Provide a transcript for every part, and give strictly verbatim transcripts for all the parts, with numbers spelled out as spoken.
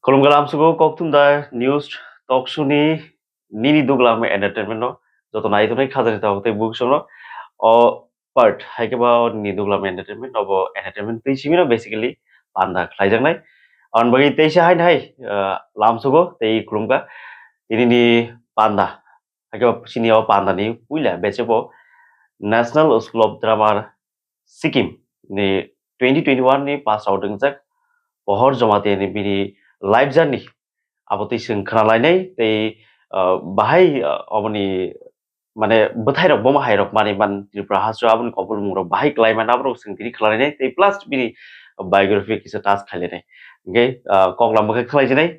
Khulumkha lamsugo Kokthum da News Talk Show ni nini duglam entertainment no joto nai tongnai khajani tabuk tei buksong no o part hai khe ba o nini duglam entertainment no bo entertainment tei simi no basically panda khlaijaknai. On bagwi teisa hai hai, ah, lamsugo tei khulumkha tini ni panda hai khe ba sini o panda ni puila beche bo National School of Drama Sikkim ni twenty twenty-one ni pass out wngjak Pohor Jamatia ni bini life journey abo twi chwng khna lainai tei, ah, bahai, ah, oboni mane bwthai rok bomo hai rok mani man Tripura hasu aboni kopulmung rok bahai klai man aborok chwng tini khna lainai tei plus bini biography kisa touch khai lainai. Hingke, ah, kok lama khe khlai jinai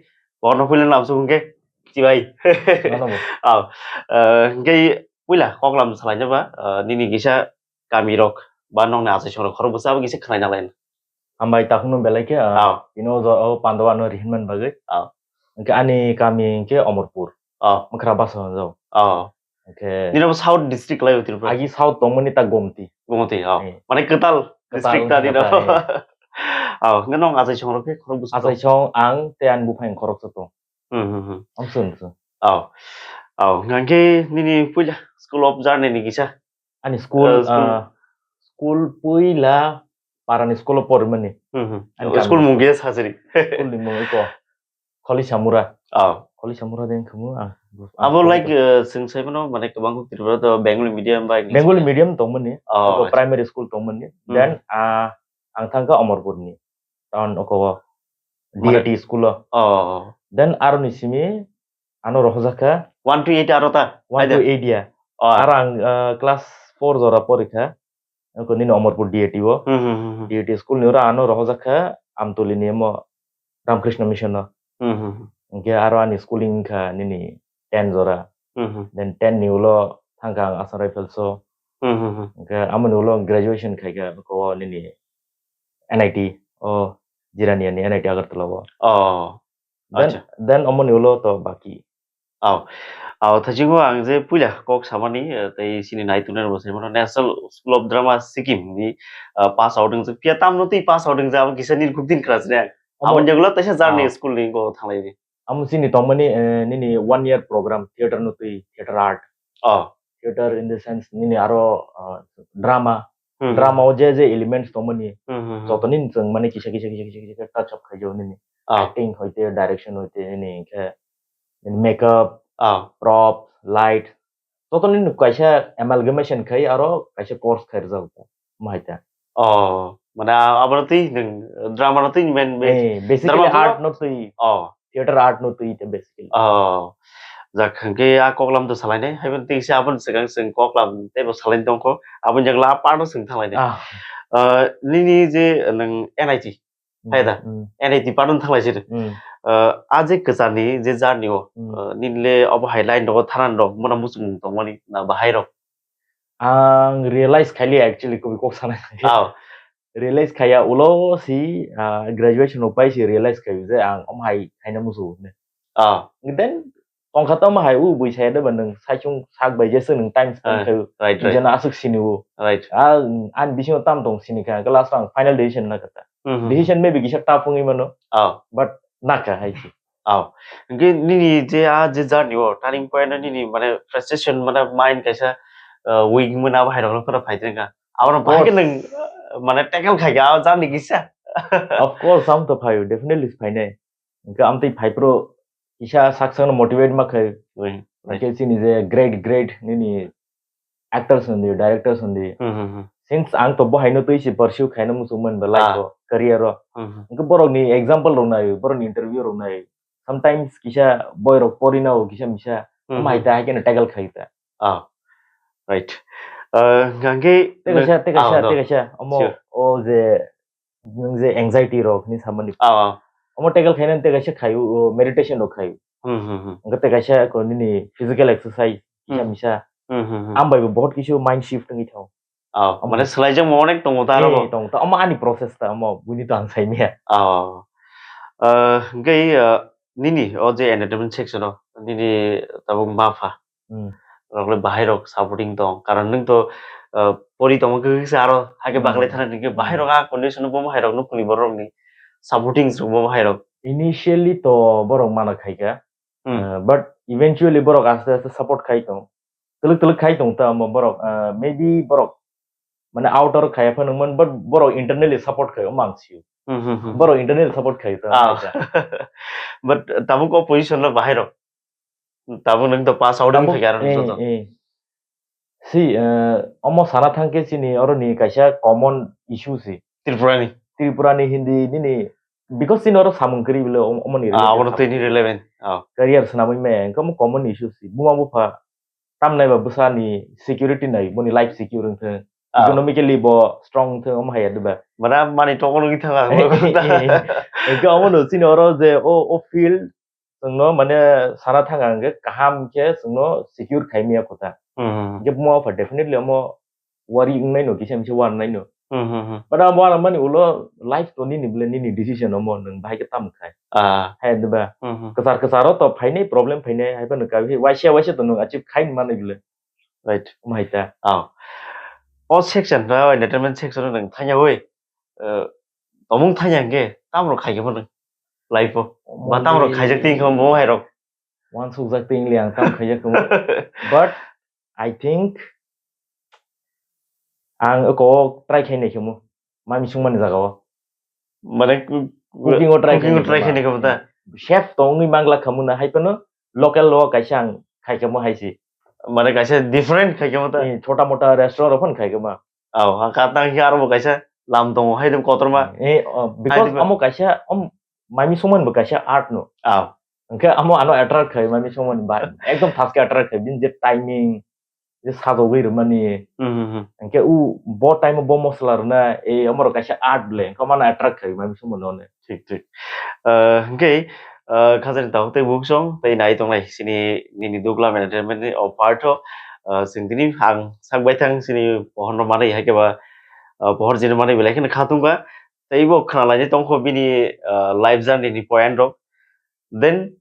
borno puila lamsuk hingke chibai. Nono bo. Ah, ah, hingke puila kok lam salai jaba, ah, nini kisa kami rok ba nokni achai songrok khorok bwsa abo kisa khwlai nalai. Hambai takhukno belai khe, ah, ah, ino jo-, o Pandava no rihin man bagwi. Ah. Hwnkhe ani kami hwnkhe Omorpur. Ah. Mwkhra basa hwnjao. Ah. Hwnkhe nino bo South district lai Tripura. Agi South tongmani ta Gomti. Gomti, ah. Eh. Mane kwtal. Kwtal district ta nino. Kwtal, eh. Ah, hwnkhe nong achai songrok khe khorok bwsa. Achai song ang tei ani buphang khorok sa tong. Hmm, hmm, hmm. Amsun, amsun. Oh. Oh, hwnkhe nini puila School of Journey ni kisa? Ani school, eh, school. Ah, school puila parani school o porimani. Hmm, hmm. Ani school kami mung kisa sajari. School ni mung iko Kholi Samura. Oh. Kholi Samura den khamu, ah, abo, ah, like, eh, chwng sai mano, mane, kwbang kuk Tripura to Bengali medium ba English medium? Bengali medium tongmani. Oh, iko acha. Primary school tongmani. Hmm. Then, ah, ang thangkha Omorpur ni. Town oko o, mane D A T school o. Oh. Then aroni simi ano rohorjak kha. One to eight aro ta? One to eight ya. Oh. Aro ang, ah, class four jora porikha. Oko nini Omorpur D A T o. Hmm, hmm, hmm, hmm. D A T school ni oro ano rohorjak kha Amtuli ni omo Ramakrishna Mission o. Hmm, hmm, hmm. Hingke aro ani schooling wngkha nini ten jora. Hmm, hmm. Then ten ni ulo thangkha ang Assam Rifles o. Hmm, hmm, hmm. Hingke amoni ulo graduation khaikha oko nini N I T o, Jirania ni N I T Agartala o. Oh. Then, acha. Then omoni ulo to baki. Aw. Aw, thajingo ang je puila kok samani, eh, tei sini nai tunai bo sai mano National School of Drama Sikkim ni, eh, pass out wng je. Pia tamno tei pass out wng je, abo kisa nini kuk din kras ne. Omo aboni jagula taisa journey, ah, school ni go thanglai ni. Amo sini tongmani, eh, nini one year program theater no twi, theater art. Oh. Theater in the sense nini aro, ah, drama. Hmm. Drama o je je elements tongmani, hmm, hmm, hmm, joto nini chwng mani kisa, kisa, kisa, kisa, kisa touch up khaijao nini. Ah. Acting hoite, direction hoite, nini khe, nini makeup, ah, prop, light, joto nini kaisa amalgamation khai aro kaisa course khai rwjak omo hai ta. Oh, mane abono twi nwng drama no twi main, main. Eh, basically drama art no twi. Oh. Theater art no twi te basically. Oh, jak hwnkhe a koklam to salainai, haibo tei se aboni swkang chwng koklam teibo salaini tongkho, aboni jagla a part no chwng thanglainai. Ah. Ah, nini je nwng N I T, hmm, hai da? Hmm. N I T part no thanglai se. Hmm. Ah, a je kwcharni je journey o, hmm, ah, nini le obo hai line rogo thanani rok mona muchung tongmani na bahai rok? Ang realize khaili actually kubui kok sana. Oh. Realize khaya ulo si, ah, graduation rok pai si realize khayo je ang omo hai khaina musu hwnwi. Ah. Then tongkha tamo hai u bui saya de ba nwng saichung sak bai jesa nwng time spend, ah, khayo. Right, right. Jena aswk sini u. Right. Ah, ani bisingo tam tong sini kha, last ang final decision na kata. Mhm. Decision maybe kisa tough wngwi mano. Ah. But na kha hai si. Aw. Hingke nini je a je journey o turning point o nini mane frustration mane mind kaisa, uh, weak mona abo hai rok no phano phai tongkha. Abo no bahai khe, of course, nwng, uh, mane tackle khai kha a journey kisa. Of course, am to phaio, definitely phainai. Hingke am twi phai phuru kisa sak sak no motivate ma khai. Oi, oi. Hingke chini je great, great nini actors hwndi, directors hwndi. Hmm, hmm, hmm. Since ang to bo haino twi se pursue khaina muchungmani ba life, ah, o, career o. Hmm, hmm. Hwnkhe borokni example rok nai, borokni interview rok nai. Sometimes kisa boy rok pori nao kisa misa, hmm, hmm, omo hai ta, hai kheno tackle khai ta. Ah, right. Uh, hwnkhe tei kaisa, tei kaisa, ah, no, tei kaisa, omo, sure, o je nwng je anxiety rok hinwi samani. Ah, ah. Omo tackle khainani tei kaisa khaio, o meditation rok khaio. Hmm, hmm, hmm. Hwnkhe tei kaisa ko nini physical exercise kisa, hmm, misa. Hmm, hmm, hmm. Am bai bo bahut kisu mind shift wngwi thango. Ah, omo mane swlaijakma onek tongo ta aro bo? Eh, tongo ta. Omo ani process ta, omo buini to ang saimanya. Ah. Ah, hwnkhe, ah, nini o je entertainment section o nini tabuk ma pha. Hmm. Rok le bahai rok supporting tong. Karon nwng to, uh, pori tongma khe se aro haikhe, hmm, baklai thana hwnkhe bahai rok a condition o bo bahai rok nukhungni borok rokni supporting se bo bahai rok Initially to borok mana khaika, Hmm. uh, but eventually borok aste aste support khai tong. Twlwk twlwk khai tong ta omo borok, uh, maybe borok mane outer khaya phano man, but borok internally support khai, omo ang sio. Hmm, hmm, hmm. Borok internally support khai ta. Ah. But tabuk opposition no bahai rok. Tabuk nang to pass out wng Tabuk, khai aro eh, joto. Eh. Si, eh, omo sana thang khe chini oro ni kaisa common issue si. Tripura ni. Tripura ni Hindi nini, because chini oro samung kwrwi bole om-, omo ni Ah, related obo no samung. Twi ni relevant. Ah. Career swnamwi maya, engkhe omo common issue si. Buma bupha tam nai ba bwsa ni security nai, boni life secure wng thang. Ah. Economically bo strong wng thang, omo hai ya diba? Mana mani tokol wngwi thang ang. Eh, eh, eh. Engkhe omo no chini oro je o, o field chwngno mane sana thang ang khe kaham khe chwngno secure khai maya kotha. Hmm, hmm, hmm. Hinkhe buma bupha definitely omo wari wngnai no, kisa misa warnai no. Hmm, hmm, hmm. But amo warmani ulo life to nini bole nini decision omo nwng bahai khe tamo khai. Ah. Hai diba? Hmm, hmm. Kwchar kwcharo to phainai problem phainai hai phano kabi waisa waisa to nwng achieve khai manai bole. Right. Omo hai ta. Ah. O section na entertainment section nwng thanya oi. Eh, tomung thanya hwnkhe tamrok khai khe phano life o. Ba tamrok khaijak twi khe bo hai rok. Wansukjak twi wngli ang tam khaijak khe mo. But I think ang oko try khai nai khe mo. Mami sungmani jaga o. Mane ku-, Cooking o try cooking o khai try nai khe mo ta. Chef to wngwi mangla khamu na hai phano local o kaisa ang khai khe mo hai si. Mane kaisa different khai khe mo ta. Eh, chota mota restaurant rok phano khai khe ma. Aw, ha, ka tang khe aro bo kaisa lam tongo, haidem kotorma. Eh, oh, because Haidem- amo kaisa, om, mami songmani bo kaisa art no. Aw. Hwnkhe amo ano attract khai, mami songmani ba, ekdom thaske attract khai, bini je timing, je sajogwi rwmani. Hmm, hmm, hmm. Hwnkhe u bo time o bo mosla rwna, eh, omorok kaisa art ble, hwnkhe mano attract khai, mami songmani one. Thik, thik. Ah, hwnkhe, ah, khajani tabuk tei buksong tei nai tongnai sini nini Duglam Entertainment ni o part o, ah, chwng tini ang sak baithang sini pohor no manwi hai khe ba, ah, pohor jini manwi belai kheno kha tongkha. Tei bo khna laini tongkho bini, ah, life journey ni point rok. Then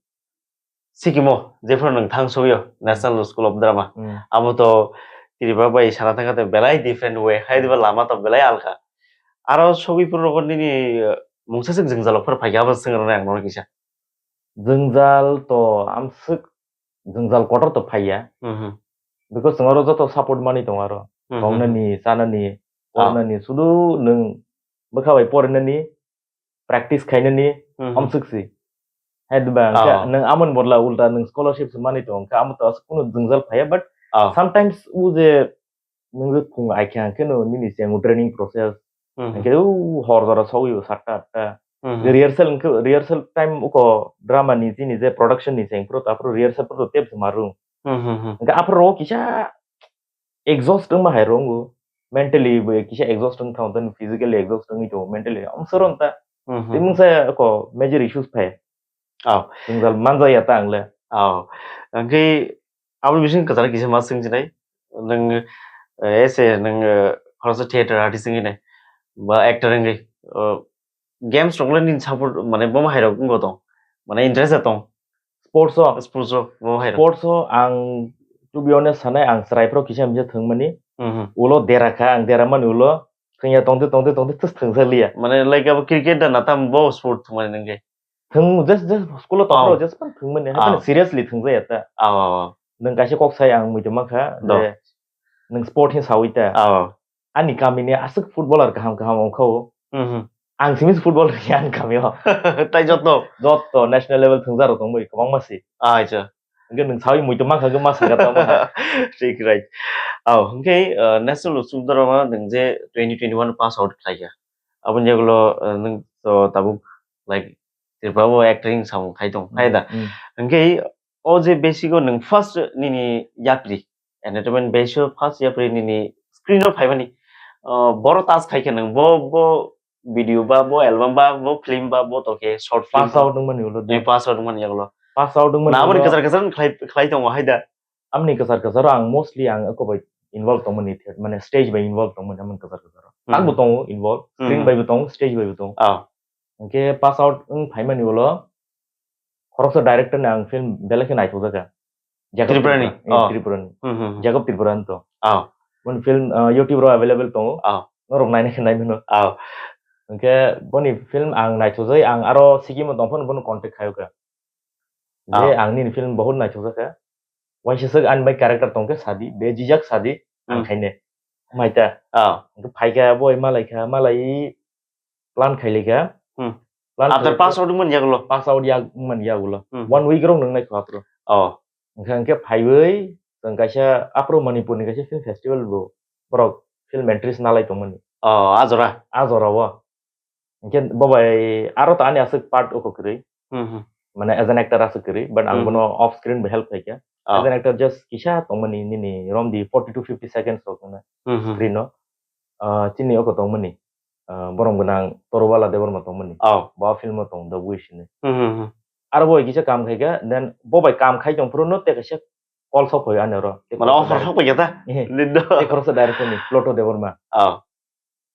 Sikimo, jephru nwng thang sogwi o National School of Drama. Hmm. Abo to Tripura bai sana thangkha tei belai different way, hai diba lama to belai alka. Aro sogwi phuru rogo nini, uh, mungsa swk jwngjal phuru phaikha abo swng rwnai ang nono kisa. Jwngjal to amswk jwngjal kotor to phaiya. Mhm. Because chwng oro joto support manwi tongo aro. Mhm. Tongnani, chanani, Ah. Pornani, sudu nwng bwkha bai porinani, practice khainani, Hmm, hmm. Amswk si. Hai diba, hwnkhe Ah. Nwng amoni bodla ulta nwng scholarship se manwi tongo, hwnkhe amo to aswk kunu jwngjal phaiya, but Ah. Sometimes u je nwng je phung aikha hwnkhe no nini se ang training process, Hmm, hmm. Hwnkhe u hor jora sogwi o satta atta. Hmm, hmm. Rehearsal hwnkhe, rehearsal time uko drama ni chini je production ni se phuru, aphuru rehearsal phuru tep se maru. Hmm, hmm, hmm. Hwnkhe aphuru kisa exhaust wngma hai rwngo, mentally bo kisa exhaust wng thango, then physically exhaust wngwi tongo, mentally amsoro ta. Mhm. Tei mungsa ko major issues phai. Aw. Jwngjal manjaya ta ang le. Aw. Hwnkhe aboni bising kwcharo kisa ma swng sinai. Nwng, eh, ese nwng, eh, khoroksa theater artist wngwi nai. Ba actor wngwi. Oh, games rok le nini support, mane, bomo hai rok wngbo tong? Mane, interest tong? Sports o? Sports o, bomo hai rok. Sports o ang, to be honest, sanai ang chwrai phoro kisa misa thwngmani. Mhm. Ulo dera kha, ang dera mani ulo thwngya tongte, tongte, tongte, thwngsa liya. Mane, like, abo cricket da na tam bo sport thwngmani nangkhe? Thwng, just, just school o tong phoro, Oh. Just pan thwngmani. Hai phano Oh. Seriously thwngjaya ta. Oh, oh, oh. Nwng kaisa kok sai ang muitu mankha, Do. Je nwng sport hin sawi ta. Oh. Ani kamini aswk footballer kaham kaham ongkha o. Mhm. Ang simi footballer ya ani kamio. Tai jotto? Jotto national level thwngjakrok tongbai kwbangma si. Acha. Hwnkhe nwng sawi muitu mankha khe ma swngkha tamo ha. Thik, right. Aw, hwnkhe, uh, National Utsav Drama nwng je twenty twenty-one pass out khlaikha. Aboni yagulo, uh, nwng to tabuk, like, Tripura o acting samung khai tong, khai da? Hmm. Hwnkhe o je basic o nwng first nini yapri, entertainment base o first yapri nini screen o phaimani, uh, boro task khai khe nwng bo, bo video ba, bo album ba, bo film ba, bo to khe short film. Pass out wngmani ulo de. Eh, pass out wngmani ulo. Pass out wngmani Na aboni ulo. Kwchar kwchar khlai, khlai tongo hai da? Amni kwchar kwcharo ang mostly ang eko bai involve tongmani, mane stage bai involve tongmani amni kwchar kwcharo. Hmm. Takbo tongo involve, screen Hmm. Baibo tongo, stage baibo tongo. Ah. Hwnkhe pass out wng phaimani ulo khoroksa director ni ang film belai khe naithokjakha. Jacob Tripura ni? Tripura. Eh, Oh. Tripura ni. Hmm, hmm, hmm. Jacob Tripura ni to. Oh. Boni film, ah, YouTube ro available tongo. Oh. Norok naina khe nai mano. Oh. Hwnkhe boni film ang naithojai, ang aro sikimo tongphano bono contact khaio kha. Je Ah. ang nini film bahut naithojak kha. Waisa swk ani bai character tongkhe sadi, be jijak sadi, ang Hmm. khaine. Maita. Ah. Hwnkhe phaikha, boi malaikha, malai plan khailaikha. Hmm. Plan After khailaikha. pass out wngmani yagulo? Pass out yak wngmani yagulo. Hmm. One week rok nwngnai kho aphuru. Oh. Hwnkhe, hwnkhe phaiwi, chwng kaisa aphuru Manipurni kaisa film festival bo, borok film entries nalai tongmani. Oh, a jora? A jorao. Hwnkhe bo bai aro ta ani aswk part oko kwrwi. Hmm, hmm. Mane as an actor aswk kwrwi, but ang Hmm. bono off screen bo help khaikha. Oh. As an actor just kisa tongmani nini romdi forty to fifty seconds rok wngna Hmm, hmm. screen o. Ah, chini oko tongmani. Ah, borom gwnang Torubala Debbarma tongmani. Oh. Bo film o tong The Wish hinwi. Hmm, hmm, hmm. Aro bo kisa kam khaikha, then bo bai kam khai tong phuru no tei kaisa call sok phai ani oro. Mane offer sok paikha ta? Ehe. Lindo. Tei khoroksa director ni Pluto Debbarma. Oh.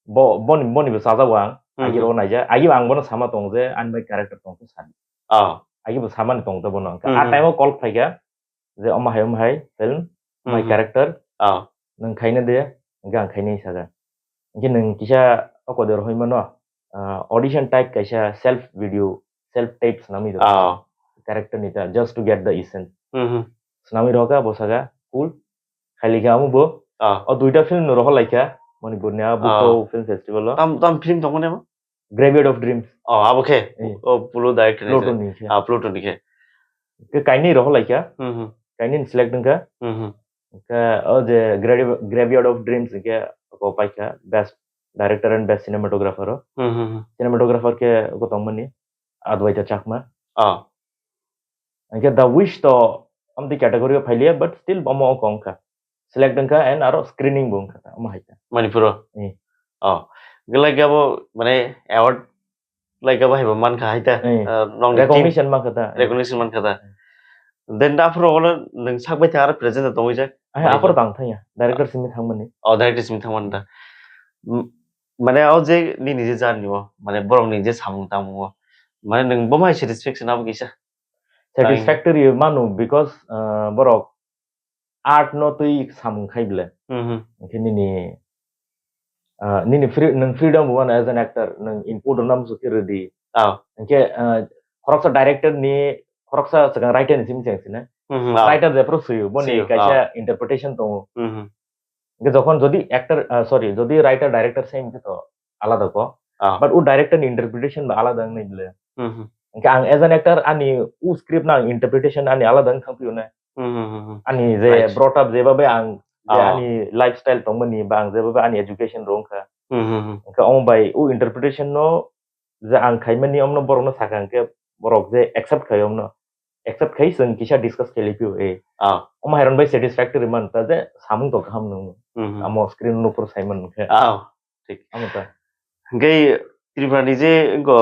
Bo, boni, boni bo sajak ang. Hmm, Agi hmm. ro naija. Agi ang bono sama tong je, ani bai character tong khe sadi. Oh. Agi bo samani tong to bono. Hmm, A hmm. time o call phaikha, je omo hai, omo hai film, my Hmm, hmm. character. Oh. Nwng khaina de, hwnkhe ang khainai saga. Hwnkhe nwng kisa oko de rohoi mano, ah, audition type kaisa self video, self tape swnamwi rw. Oh. Character ni ta, just to get the essence. Hmm, hmm. Swnamwi rw kha, bo saga, cool. Khaili kha amo bo. Oh. O duita film no rohor lai kha, Manipur ni a Oh. Bukhou Film Festival o. Tam, tam film tongmani amo? Graveyard of Dreams. Oh, abo khe? Eh. Oh, Pluto director ni Pluto se. ni khe. Ah, Pluto ni khe. Ke kainwi rohor lai kha. Hmm, hmm. Kainwi select wng kha. Hmm, hmm. Hwnkhe o je Gra-, Graveyard of Dreams hwnkhe oko paikha best director and best cinematographer o. Hmm, hmm, hmm. Cinematographer khe oko tongmani Adwaita Chakma. Oh. Hwnkhe The Wish to amtwi category o phailiya, but still omo oko wngkha. Select wngkha and aro screening bo wngkha, omo hai kha. Manipur o? Eh. Oh. Hwnkhe like abo mane award like abo haibo mankha hai ta, Eh. ah, nongni team Recognition mankha ta, eh. recognition mankha ta. Then aphuru olo nwng sak bai thang aro present tongwi jak. Ai, Manipur. aphuru tang thangya, director simi thangmani. Oh, director simi thangmani ta. M-, mane o je nini je journey o, mane borok ni je samung tangmung o, mane nwng bo mai satisfaction abo kisa? Satisfactory manu because, ah, borok art no twi samung khai ble. Mhm. Hwnkhe nini, ah, nini free-, nwng freedom bo mano as an actor, nwng input rwna muchuk khe rwdi. Oh. Hwnkhe, ah, khoroksa director ni, khoroksa swkang writer ni simi chang sina. Mhm, oh. Writer jephuru suyo, boni Suyo, kaisa oh. interpretation tongo. Mhm. Hwnkhe jokhon jodi actor, ah, sorry, jodi writer director same khe to alada ko. Oh. But o director ni interpretation ba alada wngnai ble. Mhm. Hwnkhe ang as an actor ani o script no ang interpretation ani alada wng thang phio na. Mhm, mhm, mhm. Ani je Right. brought up jeba bai ang je Oh. ani lifestyle tongmani ba ang jeba bai ani education rw wngkha. Mhm, mhm. Hwnkhe omo bai o interpretation no je ang khaimani omno borok no sakha hwnkhe borok je accept khai omno. Accept khai chwng kisa discuss khailai phio, eh. Oh. Omo hairon bai satisfactory man ta je samung to kaham nung. Mhm. Amo screen no phuru sai man khe. Oh. Thik. Amo ta. Hwnkhe Tripura ni je go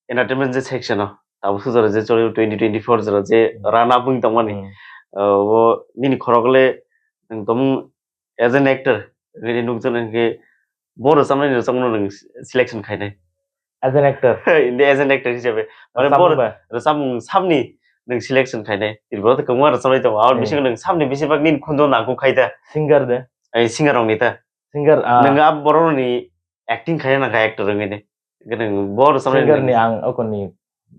entertainment je section o, tabuk sujaro je choli twenty twenty-four jora je Hmm. run up wng tongmani. Hmm. Uh, bo nini khorok le nwng tongmung as an actor, nini nukjak nang khe bo rwchapnai ni rwchapmung no nwng selection khainai. As an actor? Hindi as an actor hisabe. Mane bo Rwchapmung ba? rwchapmung samni nwng selection khainai. Tripura o to kwbangma rwchapnai tongo. Aboni Hmm. bisingo nwng samni besibak nini khunju nangkuk khai da. Singer de? Ai, singer rok ni ta. Singer, ah. Nwng a borok ni acting khaina nangkha actor wngwi de. Hwnkhe nwng bo rwchapnai Singer ni nwng ang okoni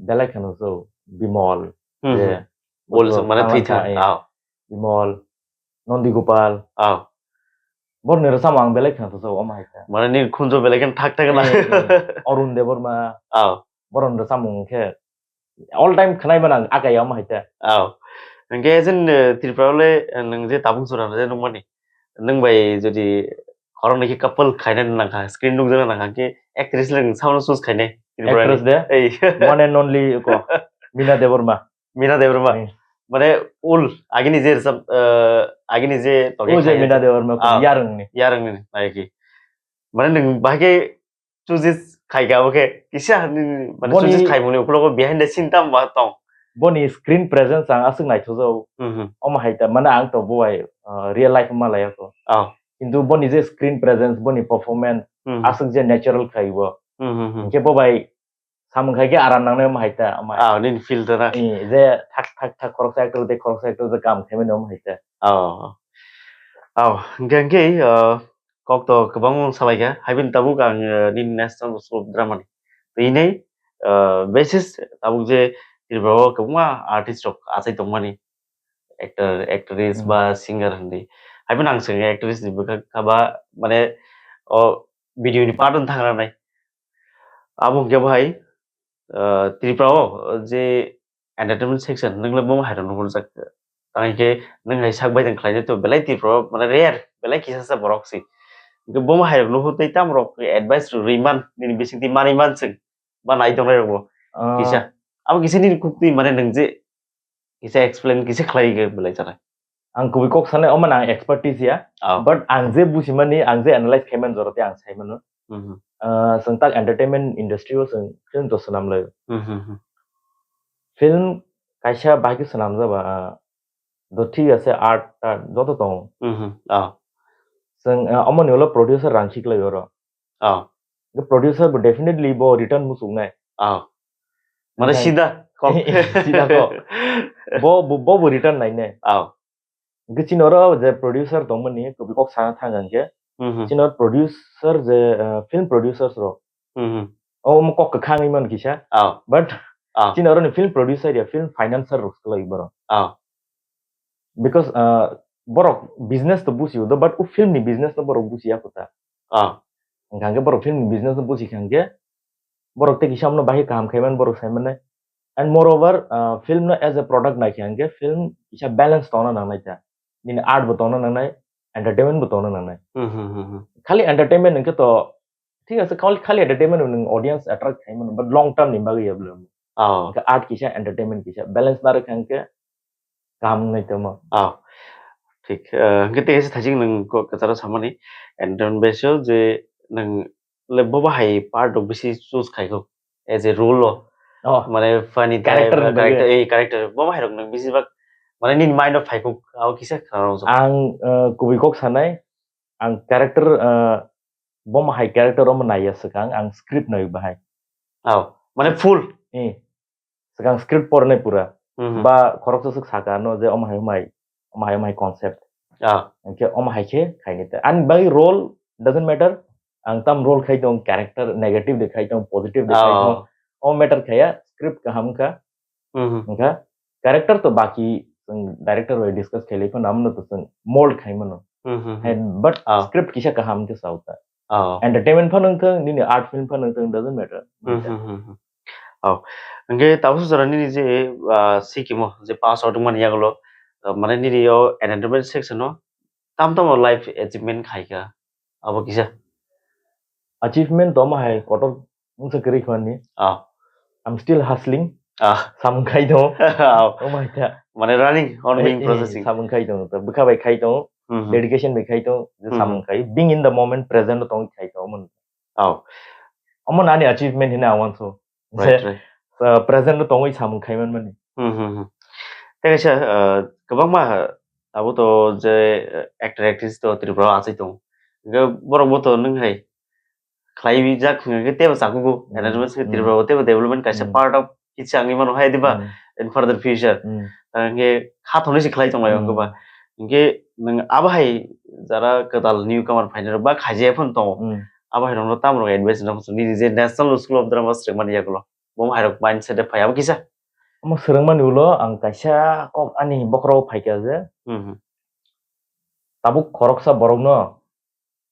belai kheno so Bimol, Hmm, je hmm. Bol Bimol, mane Bimol thwi thang, eh. Ah. Bimol, Nondi Gopal. Ah. Borni rwchapmung ang belai kheno so omo hai kha. Mane ni khunju belai kheno thak thak na. Eh, eh. Arun Debbarma. Ah. Borni rwchapmung khe all time khwnai mano ang akai omo hai ta. Oh. Hwnkhe je, eh, Tripura le, eh, nwng je tabuk jora je nukmani. Nwng bai jodi khoroknwi khe couple khaina nangkha, screen nukjana nangkha, hwnkhe actress le nwng sabono choose khainai Tripura ni. Actress de? Ei. One and only ko, Meena Debbarma. Meena Debbarma. Hmm. Mane ul, agini je rwchap, eh, agini je tongwi O je khainai. Meena Debbarma ko, Ah. yarwng ni. Yarwng ni, naiki. Mane nwng bahai khe chooses khai kha, obo khe kisa nini, mane, Boni chooses khaimungni ukulogo behind the scene tamo ba tong? Boni screen presence ang aswk naithokjak. Mhm. Omo hai ta, mane, ang to bo bai, uh, real life ma laiya kho. Oh. Kintu boni je screen presence, boni performance, Mhm. aswk je natural khai bo. Mhm, mhm. Hinkhe bo bai samung khai khe aram nangnai omo hai ta, omo hai. Ah, nini feel ta na? Eh, je thak, thak, thak, khoroksa actor tei khoroksa actor je kam khaimani omo hai ta. Oh. Oh, hinkhe, hinkhe, uh, kok to kwbangma salaikha, haibini tabuk ang, eh, nini National School of Drama ni twi hinwi, eh, basis tabuk je Tripura o kwbangma artist rok achai tongmani, actor, actress Hmm. ba singer hinwi. Haibini ang swngkha actress ni bwkha kha ba, mane, o video ni part wng thang ranai. Abo hwnkhe bahai, ah, Tripura o je entertainment section, nwng le bomo hai rok nuhur jak. Tang khe nwng hai sak bai tong khlai to belai Tripura o mane rare, belai kisa sa borok si. Hwnkhe bomo hai rok nuhur tei tam rok advice rw rwi man, nini bising twi manwi man chwng. Ba nai tong rok bo. Ah. Kisa. Abo kisa nini kuk twi mane nwng je kisa explain kisa khlai khe belai chana. Ang kubui kok sanai, omo ang expertise ya. Oh. But ang je busimani, ang je analyze khaimani jora tei ang saimano. Mhm. Ah, chwng tak entertainment industry o chwng film to swnam lai. Mhm, mhm. Film kaisa bahai khe swnam jaba, ah, do thik ase, art, art joto tongo. Mhm. Oh. Chwng, ah, omoni ulo producer rang khiklai oro. Oh. The producer bo definitely bo return muchungnai. Oh. Mane Nai. Sida kok. Sida kok. Bo, bo, bo, bo return nainai. Oh. Hwnkhe chini oro je producer tongmani, kubui kok sana thang hwnkhe. Mhm. Chini oro producer je, eh, film producers rok. Mhm. O omo kok kwkhang wngmani kisa. Oh. But Oh. Chini oro ni film producer ya film financer rok swlai borok. Oh. Because, ah, borok business to busi do, but o film ni business no borok busi ya kota. Ah. Hwnkhe borok film ni business no busi kha hwnkhe, borok tei kisa no bahai kaham khai man borok sai mannai. And moreover, ah, film no as a product nai kha hwnkhe, film kisa balance tongna nangnai ta. Nini art bo tongna nangnai, entertainment bo tongna nangnai. Hmm, hmm, hmm, hmm. Khali entertainment hwnkhe to, thik ase, khali, khali entertainment nwng audience attract khai mano, but long term ni bagwi ya bwlwng. Oh. Hwnkhe art kisa, entertainment kisa, balance narwk kha hwnkhe, kaham wngnai tongmo. Ah, thik. Eh, hwnkhe tei kaisa thaising nwng ko-, kwcharo samani, entertainment base o je nwng le bo bahai part rok bisi choose khai kho as a role o. Oh. Mane funny type, character ni bagwi. Character, eh, character. Bo bahai rok nwng bisi bak, mane nini mind o phai kho, abo kisa khna rw. Ang, eh, kubui kok sanai, ang character, eh, bo bahai character omo naiya swkang, ang script nai bahai. Oh, mane full? Eh. Swkang script pornai pura. Mhm. Ba khoroksa swk saka no je omo hai omai, omo hai omai concept. Ah. Hwnkhe omo hai khe khaini ta. Ani bagwi role doesn't matter. Ang tam role khai tong, character negative de khai tong, positive de khai tong. Oh. O matter khaya, script kaham kha. Mhm. Hwnkha character to baki chwng director bai discuss khailai phano amno to chwng mold khai mano. Mhm. Hai, but Ah. Script kisa kaham khe sao ta. Oh. Entertainment phano wngthung, nini art film phano wngthung, doesn't matter. Hmm, hmm, hmm, hmm. Oh. Hwnkhe tabuk sujara nini je, ah, sikimo je pass out wngmani yagulo, ah, mane nini yo entertainment section o tam tamo life achievement khai kha, abo kisa? Achievement to omo hai kotor wngsa kwrwi kha ni. Ah. I'm still hustling. Ah. Samung khai tongo. Ah. Oh my God. Mane running on being Eh, eh, processing. Samung khai tongo. Bwkha bai khai tongo. Hmm, hmm. Dedication bai khai tongo. Je Hmm, samung hmm. Khai. Being in the moment, present o tongwi khai tongo. Oh. Omo nani achievement hinwi ang uansukha. Right, je, right. Uh, present o tongwi samung khai manmani. Hmm, hmm, hmm. Tei kaisa, uh, kwbangma abo to je, uh, actor actress to Tripura o achai tongo. Hwnkhe borok bo to nwng hai khlai jak hwnkhe teibo chakugo. Hmm. Entertainment se Hmm. Tripura o teibo development kaisa Hmm. Part of kisa wngwi mano hai diba Hmm. In further future. Hmm. Hwnkhe kha thonwi se khlai tong lai Hmm. Hwnkhe ba. Hwnkhe nwng abo hai jara kwtal newcomer phainai rok ba khaijaya phano tongo. Hmm. Abo hai rokno tamo rok advice rwna muchung nini je National School of Drama swrwngmani yagulo. Bo hai rok mindset de phai abo kisa. Omo swrwngmani ulo ang kaisa kok ani bokhorogo phaikha je. Hmm, hmm. Tabuk khoroksa borokno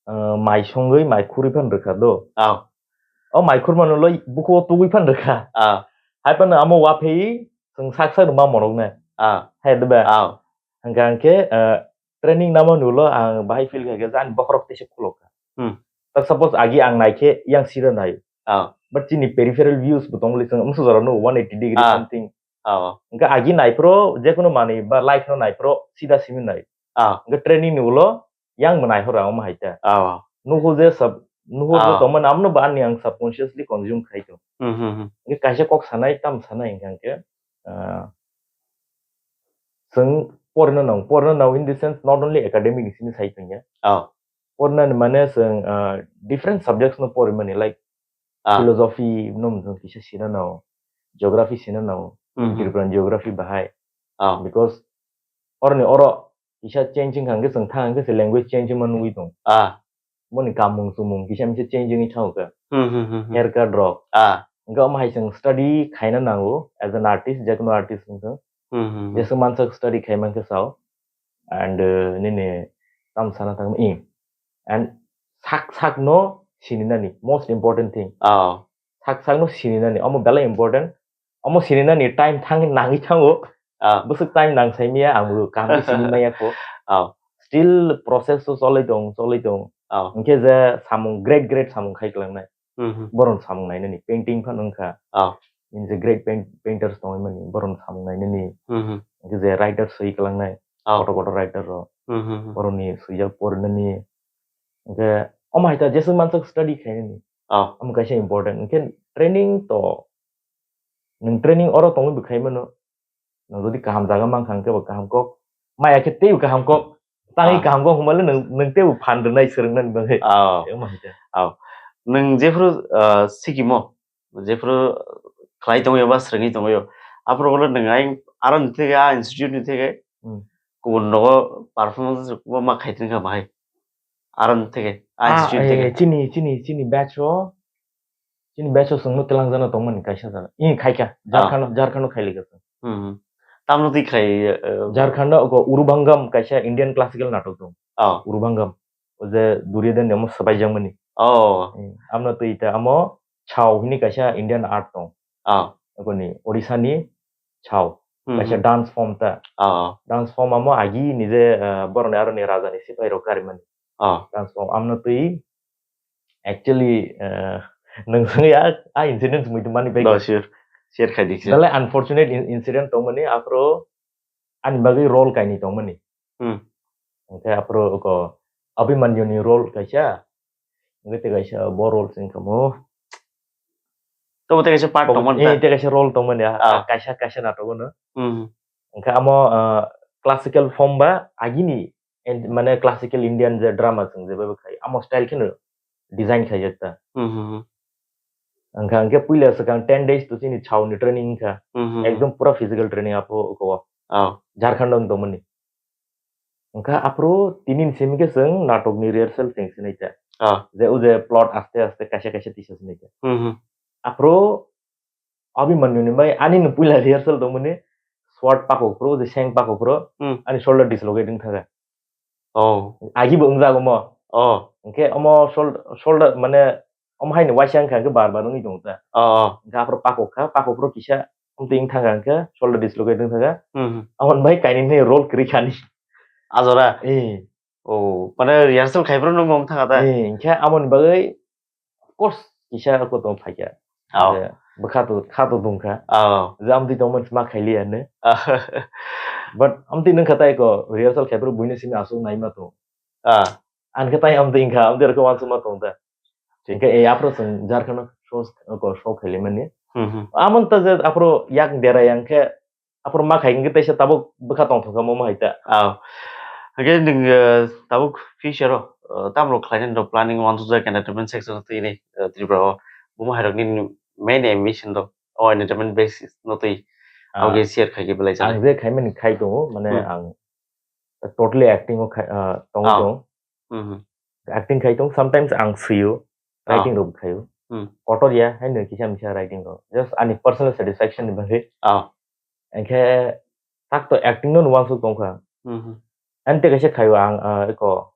ah, mai songwi, mai khurwi phano rwkha do. Ah. O mai khurmano loi bukuo tugwi phano rwkha. Ah. Hai phano amo waphei chwng sak sak rwma moroknai. Ah. Hai diba? Ah. Hwnkha hwnkhe, ah, training namani ulo ang bahai feel khaikhe je ani bokhorok teisa khulokha. Hmm. Tak suppose agi ang naikhe yang sida nai. Ah. But chini peripheral views bo tongmani chwng amsuk jorano one eighty degree Ah. Something. Ah. Hwnkhe agi naiphro jekono manwi ba life no naiphro sida simi nai. Ah. Hwnkhe training ni ulo yang bo naihor ang omo hai ta. Ah. Nuhu je sub, nuhu je Ah. Tongmani amno bo ani ang subconsciously consume khai tong. Hmm, hmm, hmm. Hwnkhe kaisa kok sanai, tam sanai hwnkha hwnkhe, ah, chwng porino nang, porino nang in the sense not only academic ni simi sai tongya. Ah. Porina ni mane chwng, ah, different subjects no porimani, like Ah. Philosophy no mung kisa sina nao, geography sina nao, Hmm, hmm. Tripura ni geography bahai. Ah. Because oroni oro kisa change wngkha hwnkhe chwng thang hwnkhe se language change wngma nugwi tong. Ah. boni kamung chumung kisa misa change wngwi thango khe. Hmm, hmm, hmm, hmm. Haircut rok. Ah. Hwnkhe omo hai chwng study khaina nango as an artist, jekunu artist wngthung. Hmm, hmm, hmm. Jeswk mansak study khai mankhe sao. And, uh, nini tamo sana thangma, i. And sak sak no sininani, most important thing. Oh. Sak sak no sininani, omo belai important. Omo sininani time thang nangwi thango. Ah. Bwswk time nang sai miya, ang bo kaham khe sini maya kho. Oh. Still process o cholwi tong, cholwi tong. Oh. Hwnkhe je samung, great, great samung khai kwlangnai. Mhm. Borokni samung nainani, painting phano wngkha. Oh. Nini je great paint-, painters tongwi mani, borokni samung nainani. Mhm. Hwnkhe je writer swi kwlangnai, oh, kotor kotor writer rok. Mhm. Borokni swijak porinani. Hwnkhe omo hai ta jeswk mansak study khainani. Oh. Omo kaisa important. Hwnkhe training to, nwng training oro tongwi bo khai mano. Nwng jodi kaham jaga mankha hwnkhe bo kaham kok. Maya khe teibo kaham kok. Tangwi, ah, kaham kok hwnbahle nwng, nwng teibo phan rwnai swrwngnani bagwi. Oh. Omo hai khe. Oh. Nwng jephru, ah, sikimo, jephru khlai tongwi ba swrwngwi tongwi, aphuru bono nwng ai aro ni theke, a institute ni theke, hmm, kubun nogo performance ma khai tongkha bahai. Aro ni theke, a, ah, institute ni theke. Eh, chini, chini, chini batch o Chini batch o chwngno twlangjana tongmani kaisa jana. I khaikha, ah, Jharkhand, Jharkhand o khailika chwng. Hmm. Tamno twi khlai, eh, Jharkhand o go Urubangam kaisa Indian classical natok dong. Oh. Urubangam. O je Duryodan ni omo swbaijakmani. Oh. Hmm. Amno twi ta amo Chhau hini kaisa Indian art tong. Oh. Aboni Odisha ni Chhau. Hmm. Kaisa dance form ta. Oh. Dance form amo agi ni je, eh, boroni aroni raja ni sipai rok karimani. Oh. Dance form amno twi Actually, eh, nwng swngya, a incident mui tongmani bagwi. No, sure. Share khai di, sure. Belai unfortunate in-, incident tongmani, aphuru ani bagwi role kainwi tongmani. Hmm. Hwnkhe aphuru ko Abhimanyu ni role kaisa, hwnkhe tei kaisa bo role se wngkha mo. Tobo tei kaisa part tongmani ta? Eh, tei kaisa role tongmani, ah, ah, kaisa, kaisa natok o no. Hmm. Hwnkhe amo, ah, classical form ba agini And mane classical Indian je drama chwng je bai khai, amo style kheno design khaijak ta. Hmm, hmm, hmm. Hwnkha hwnkhe puila swkang ten days to chini Chhau ni training wngkha. Hmm, hmm, hmm. Ekdom pura physical training apo oko. Oh. Jharkhand o wng tongmani. Hwnkha aphuru tinin simi khe chwng natok ni rehearsal chwng sinai ta. Oh. Je o je plot aste aste kaisa kaisa tisa sinai ta. Hmm, hmm. Aphuru Abhimanyu ni bai ani no puila rehearsal tongmani sword pakok phuru, je seng pakok phuru, hmm, ani shoulder dislocate wng thaka. Oh. Agi bo wngjago mo. Oh. Hwnkhe omo shol-, shoulder mane omo hai ni waisa wngkha hwnkhe bar bar wngwi tongo ta. Oh, oh. Hwnkhe aphuru pakok kha, pakok phuru kisa omtwi wng thaka hwnkhe shoulder dislocate wng thaka. Hmm, hmm. Aboni bai kainwi role kwrwi khani. Ajora? Eh. Oh, mane rehearsal khai phuru nung wng thaka ta? Eh, hwnkhe aboni bagwi Of course, kisa ako tong phaikha. Oh. Je, bwkha to, kha to dungkha. Oh. Je amtwi tongmani ma khailiya ne. Oh. But amtwi nungkha tai ko rehearsal khaipro buino simi aswk naima tong. Ah. Ankhe tai amtwi wngkha, amtwi rokhe uansukma tong ta. Thik. Hwnkhe e aphro chwng Jharkhand show, ko show khailaimani. Hmm, hmm. Amon ta je aphro yak dera yang khe Aphuru ma khai hwnkhe teisa tabuk bwkha tongthokha mo hai ta. Ah. Hwnkhe nwng, eh, tabuk future o, eh, tamrok khlainani rok planning uansukjak entertainment sector o twi ni, eh, Tripura o. Bo ma hai rok nini main ambition rok o entertainment basis no twi. Ah. Abo khe share khai khe belai chana. Ang je khaimani khai tongo, mane, hmm, ang totally acting o khai, ah, tongwi, ah, tongo. Hmm. Acting khai tong, sometimes ang swiyo, ah, writing rok khaio. Hmm. Kotor ya, haino kisa misa writing rok. Just ani personal satisfaction ni bagwi. Ah. Hwnkhe tak to acting no uansuk tongkha. Hmm. Ani tei kaisa khaio ang, ah, eko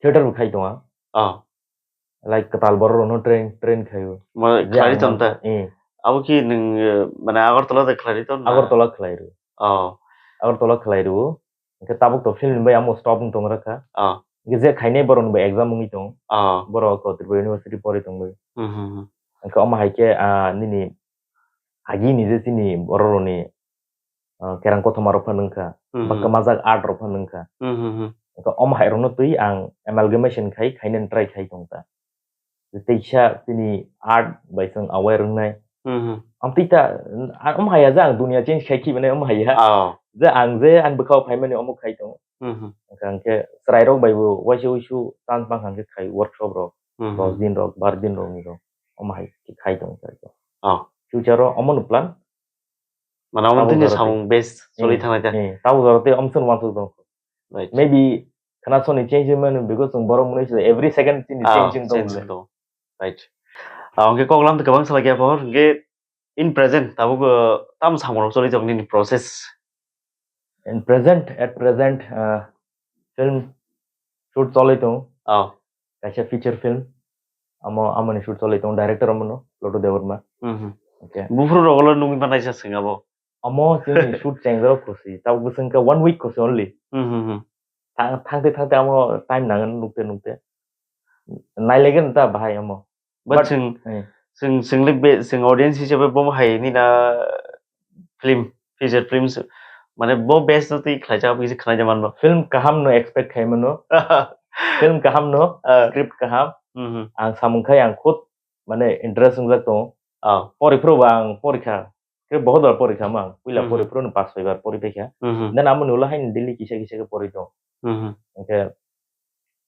theater bo khai tonga. Ah. Like kwtal borok rokno train, train khaio. Ma, je khlai ang tong ta? Eh. Abo ki nwng, eh, mane Agartala de khlai tong na? Agartala khlai rw. Oh. Agartala khlai rw. Hwnkhe tabuk to film bai amo stop wng tong rakha. Ah. Hwnkhe je khainai borok ni bo exam wngwi tong. Ah. Borok ko Tripura University pori tong bai. Hmm, hmm, hmm. Hwnkhe omo hai khe, ah, nini agi ni je chini borok rok ni, ah, kerang kothoma rok phano wngkha. Hmm, hmm. Ba kwmajak art rok phano wngkha. Hmm, hmm, hmm. Hwnkhe omo hai rok no twi ang amalgamation khai khainani try khai tong ta. Teisa chini art bai chwng aware wngnai. Mhm. Amtwi ta, am haya je ang dunia change khai khibanai am haya. Oh. Je ang je ani bwkhao phaimani omo khai tongo. Mhm. Hwnkhe chwrairok bai bo waisa wuisu chance mankha hwnkhe khai workshop rok, mhm, dos din rok, bar din rok ni rok. Omo hai khe khai tongo chwrairok. Oh. Future o omono plan. Mane omo tini samung base choli thangnai ta. Eh, tabuk jora tei omo chwng uansuk tongo. Right. Maybe khna soni change wngmano, because chwng borok mwnwi se every second chini Ah, change wng tongo change le. Wng tongo. Right. Ah, hwnkhe kok lam kwbang salai khe, apo hwnkhe in present tabuk, uh, tamo samung rok choli tongo nini process? In present, at present, uh, film shoot choli tongo. Oh. Kaisa feature film. Amo, amoni shoot choli tongo, director omono, Lotto Debbarma. Mhm. Okay. Buphuru rogolo nungwi manaisa sengabo. Amo chini shoot chengjak khusi. Tabuk bwswk khe one week khusi only. Mhm, mhm. Thang-, thangte thangte amo time nangan nukte nukte. Nailegeno ta bahai amo. But But, chwng, eh. chwng, chwngli be-, chwng audience hisabe bo hai nina film, feature films, mane bo best no twi khlaijak, abo kisa khnaida manbo. Film kaham no expect khai mano. Film kaham no, Ah. script kaham. Mhm. Ang samung khai ang khud mane interest wngjak tongo. Ah. Pori phuru bo ang porikha. Khe bohot bar pori kha mang, puila Mhm. pori phuru no pas soi bar pori paikha. Mhm. Then amo ni ulo haino daily kisa kisa khe pori tong. Mhm. Hwnkhe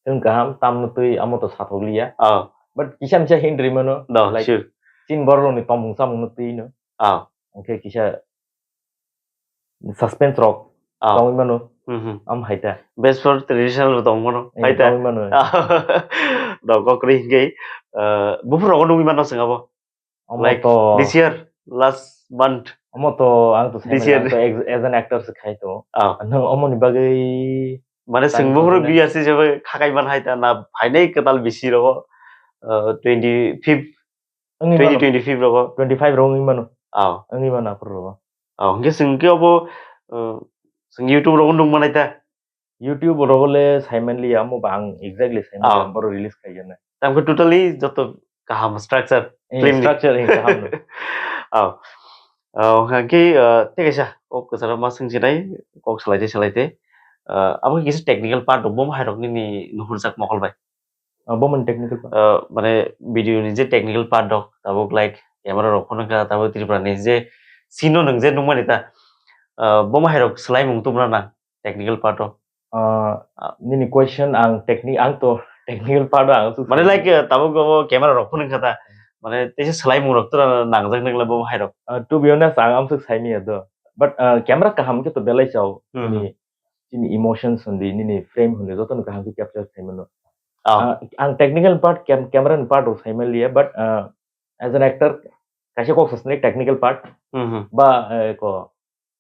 film kaham tamno twi amo to sathok liya. Ah. But kisa misa hint ri mano, Do, like, sure. Chin borok rokni tomung chamung no twi no. Ah. Hwnkhe kisa suspense rok Ah. tongwi mano. Mhm. Am hai ta. Best for traditional rok tong mano. Eh, Hai ta. tongwi mano. Ah. Do kokri hingke, uh, buphuru rok nungwi mano sengabo. Omo Like, to this year, last month. Omo to ang to This year. Ang to ex-, as an actor se khai to. Ah. Nang omo ni bagwi Mane time sengbo horo sengbo biya se jebe khakai man hai ta na phainai kwtal bisi rogo, uh, twenty fifth, Wngwi mano. twenty twenty-five rogo. Twenty-five rogo wngwi mano. Ah. Wngwi mano aphuru rogo. Ah, hingke sengke obo, uh, seng YouTube rogo nung manai ta. YouTube rogo le saimanliya, amo ba ang exactly saimanliya, Ah. boro release khaijana. Tamkhe totally joto kaham structure Eh, film ni. Structure, eh, kaham no. Oh. Oh, hwnkhe, uh, tei kaisa kok kwcharo ma swngchinai, kok salaite salaite. Uh, abo khe kisa technical part rok, bo hai rok nini nuhurjak mokol bai. Uh, bo man technical part. Uh, mane video ni je technical part rok, tabuk like camera rok phone kha, tabuk Tripura ni je scene o nwng je nungmani ta, uh, bo hai rok swlaimung tubra na? Technical part o. Ah, Ah. Nini question ang techni-, ang to technical part o ang su Mane sai. Like, eh, tabuk bo camera rok phunung kha ta. Mane teisa swlaimung rok tora nangjak nang le bo hai rok. Ah, to be honest, ang amsuk sai manya do. But, ah, camera kaham khe to belai chao. Hmm. Nini, nini emotions hundi, nini frame hundi, joto no kaham khe capture sai mano. Oh. Ah, ang technical part, cam-, camera ni part rok sai manliya, but, ah, as an actor, kaisa kok sasni technical part. Hmm, hmm. Ba, eh, ko,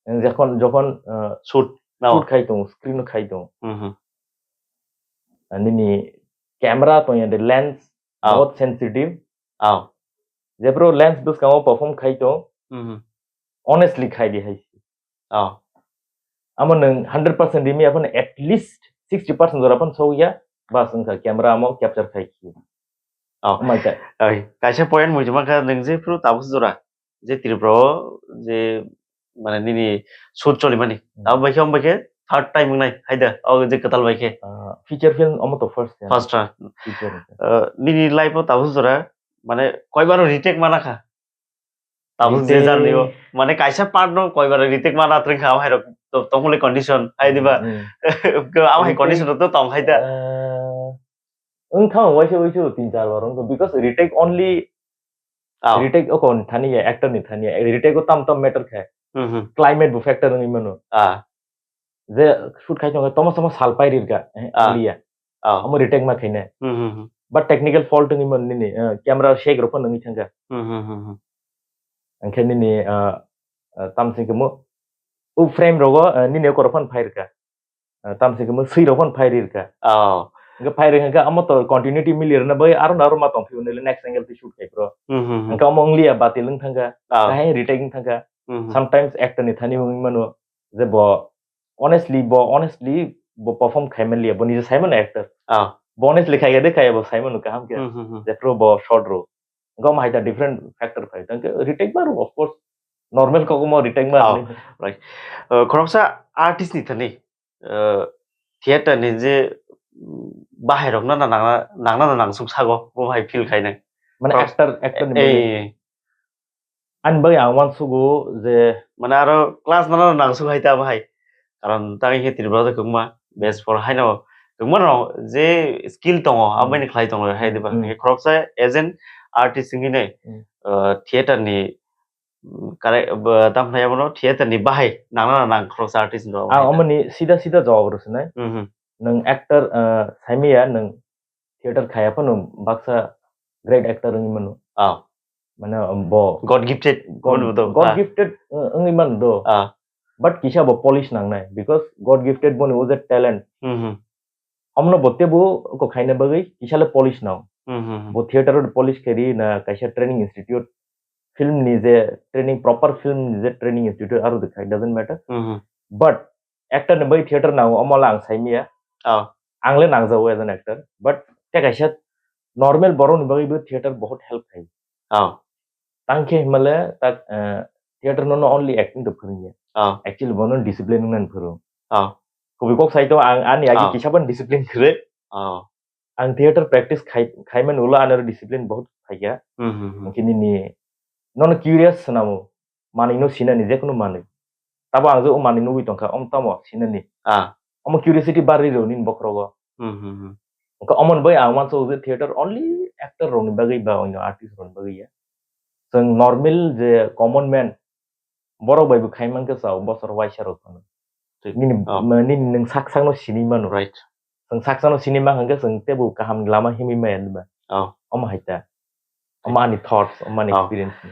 Jokhon, jokhon, uh, Shoot. No. Shoot khai tongo, screen khai tongo. Mhm. Ah, nini camera tongya de lens, Oh. Bahut sensitive. Oh. Jephru lens bwskango perform khai tong, Mhm. Honestly khai di hai. Oh. Amo nwng hundred percent rimi aphano at least sixty percent jora phano sokya, bas wngkha camera amo capture khai khi. Oh. Amai ta. Oi, kaisa point muchima kha nwng jephru tabuk jora. Je Tripura o je mane nini shoot cholimani. Hmm. Abo bai khe, abo bai khe third time wngnai, hai da, o je kwtal bai khe. Ah, feature film omo to first ya. First time. Feature film. Ah, nini life o tabuk jora mane koibar retake mana kha? Tabuk je Retake jarni o. Mane kaisa part no koibar retake mana twrwng kha, abo hai rok to-, tongmani condition, hai diba? Hmm, hmm. Abo hai Retake condition rok to tong hai da. Ah, wngkha waisa waisa tin char bar wngkha, because retake only Oh. Retake o kon thani ya, actor ni thani ya. Retake o tam tam matter khe. Mhm. Climate bo factor wngwi mano. Ah. Je shoot khai tongo, tamo samo sal pai rirka, eh, Ah. Liya. Oh. Amo retake ma khaina. Mhm, mhm. But technical fault wngwi mano nini, eh, camera shake rok phano wngwi thangkha. Mhm, mhm, mhm. Hwnkhe nini, eh, eh, tam sing khe mo, o frame rogo, eh, nini o korok phano phai rwkha. Ah, tamsi khe mo swi rok phano phai ri rwkha. Oh. Hwnkhe phai rwkha khe amo to continuity mili rwna bai aro na aro ma tong phio nile next angle twi shoot khai phro. Hmm, hmm, hmm. Hwnkhe omo wng liya batil wng thangkha. Oh. Kahai retake wng thangkha. Hmm, hmm. Sometimes actor ni thani wngwi mano je bo honestly, bo honestly bo perform khai man liya, bo nije sai mano actor. Oh. Bo honestly khai khe de khai bo sai mano kaham khe. Hmm, hmm, hmm. Jephru bo short rw. Hwnkhe omo hai ta different factor phai. Hwnkhe retake ma rw of course normal kok omo retake ma rw. Oh, right. Uh, khoroksa artist ni thani uh, theater ni je, mm, bahai rok no na nangna, nangna na nangsuk sago, bo hai feel khai nai. Mane Khorok-, actor, actor ni eh, bagwi. Ani bagwi ang uansugo je mane aro class no na nangsuk hai ta bahai. Karon tang khe Tripura de kwbangma best for hai no kwbangma no je skill tongo, Hmm. Aboni khlai tongo hai diba. Hmm. Khoroksa as an artist wngwi nai, Hmm. Uh, theater ni Mm, correct, bo, tamo khe abono theater ni bahai nangna nang khoroksa artist rok Ah, bahai na. Omoni sida sida jawab rw swnai. Mhm. nwng actor, ah, saimaya nwng theater khaya phano baksa great actor wngwi mano. Ah. Mane bo God gifted, God, wngwi mano, God ah. Gifted, uh, wngwi mano do. Ah. But kisa bo polish nangnai, because God gifted boni o je talent. Hmm, hmm. Omno bo tebo ko khaina bagwi kisa le polish nang. Hmm, hmm, hmm. Bo theater o polish khairi na kaisa training institute, film ni je training, proper film ni je training institute aro de khai, doesn't matter. Hmm, hmm. But actor ni bai theater nango, omo la ang saimaya. Oh. Ang le nangjago as an actor, but te kaisa normal borok ni bagwi bo theater bahut help khai. Oh. Tang khe himale tak, eh, theater no, no only acting to phwrwngya. Oh. Actually bono discipline wngna phwrwng. Oh. Kubui kok sai to ang ani agi oh. Kisa ban discipline kre. Oh. Ang theater practice khai, khaimani ulo ani discipline bahut phaikha. Hmm, hmm, hmm. Hwnkhe nini nono curious swnamo, manwino sinani, jekunu manwi. Tabo ang je o manwi nugwi tongkha, omo tamo sinani. Ah. Omo curiosity barwi rw nini bokhorogo. Hmm, hmm, hmm. Hwnkhe omoni bai ang uansuk je theater only actor rokni bagwi ba onyo artist rokni bagwi ya. Chwng normal je common man, borok bai bo khai mankhe chao, bosor waisa rok phano. Thik. Nini, oh. Nini nwng sak sakno sinwi mano. Right. Chwng sak sakno sinwi mankha hwnkhe chwng teibo kaham lama himwi maya diba. Oh. Omo hai ta. Omo ani thoughts, omo ani oh. Experience ni.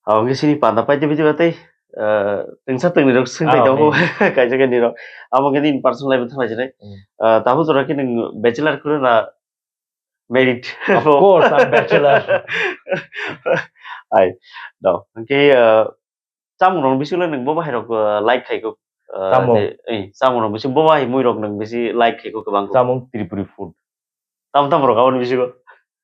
Oh, hwnkhe sini panda paide paide ba tei, eh, twngsa twngni rok swng thai oh, tongo. Hey. Kaisa kaini rok. Abo hwnkhe nini personal life thang lai sinai. Hmm. Eh, tabuk jora khe nwng bachelor khe na married? Of course, I'm bachelor. Ai, no. Hwnkhe, eh, Chamung rok bisingo le nwng bo bahai rok, uh, like khai kho, uh, chamung. Je, eh, chamung rok bisingo bo bahai mui rok nwng bisi like khai kho kwbang kho. Chamung Tripuri food. Tam tam rok aboni bisingo.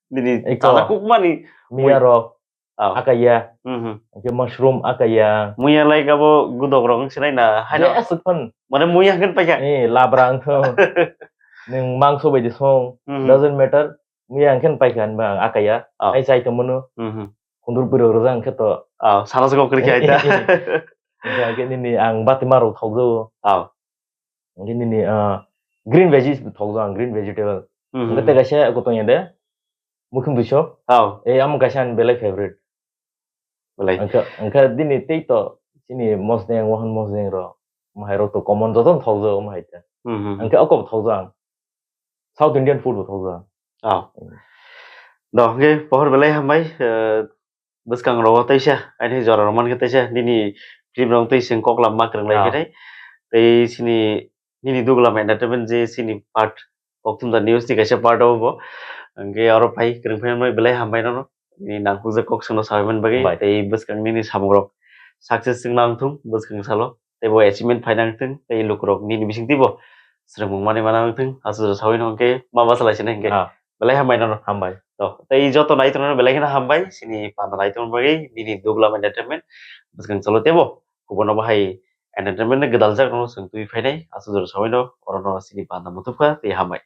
Nini eko. Chajak kuk mani mui. Miya rok. Oh. Akaya. Mhm. Oke, mushroom akaya. Muya like abo gudok rok wng sinai na. Haino. Je asuk phan. Mane muya hwnkhe paikha. Eh, labra wng kho. Nwng mangso bai di song. Mhm. Doesn't matter. Muya hwnkhe paikha hinba ang akaya. Oh. Ai chai tongmano. Mhm. Khundur bwrwi rwjak hwnkhe to. Ah, sana se kok kwrwi khe aita. Hwnkhe nini ang batima rok thokjago. Ah. Hwnkhe nini, ah, green veggies bo thokjago ang, green vegetable. Mhm. Hwnkhe tei kaisa eko tongya de. Mukhim duiso. Ah. Eh, amo kaisa ani belai favorite. Belai. Hwnkhe, hwnkhe dini tei to chini mosdeng, wahan mosdeng rok. Mahai rok to common joto no thokjago mahai ta. Mhm. Hwnkhe oko bo thokjago ang. South Indian food bo thokjago. Ah. Hmm. Do, hwnkhe pohor belai hambai, eh, bwskang rogo teisa, aini jora rok mankhe teisa, nini film rok tei seng koklam ma kwrwng lai ah. Khe tei, tei sini, nini Duglam Entertainment je sini part, Kokthum da News ni kaisa part o bo, hwnkhe oro phai kwrwng phai belai hambai nono, nini nangkukjak kok songno sabai man bagwi, bai. Tei bwskang nini samung rok success wngna wngthung bwskang salo. Tei bo achievement phaina wngthung, tei lukurok nini bisingtwi bo swrwngmung manwi mana wngthung, aswk sawi no hwnkhe ma bwsa lai sini hwnkhe. Ah. Belai hambai nono. Hambai. To, tei joto nai tongno belai kheno hambai, sini panda nai tongno bagwi, nini Duglam Entertainment, bwskang chalo tebo, kubono bahai entertainment ni gwdaljak no chwng twi phainai, aswk jora sawi no, orono sini panda muthupkha, tei hambai.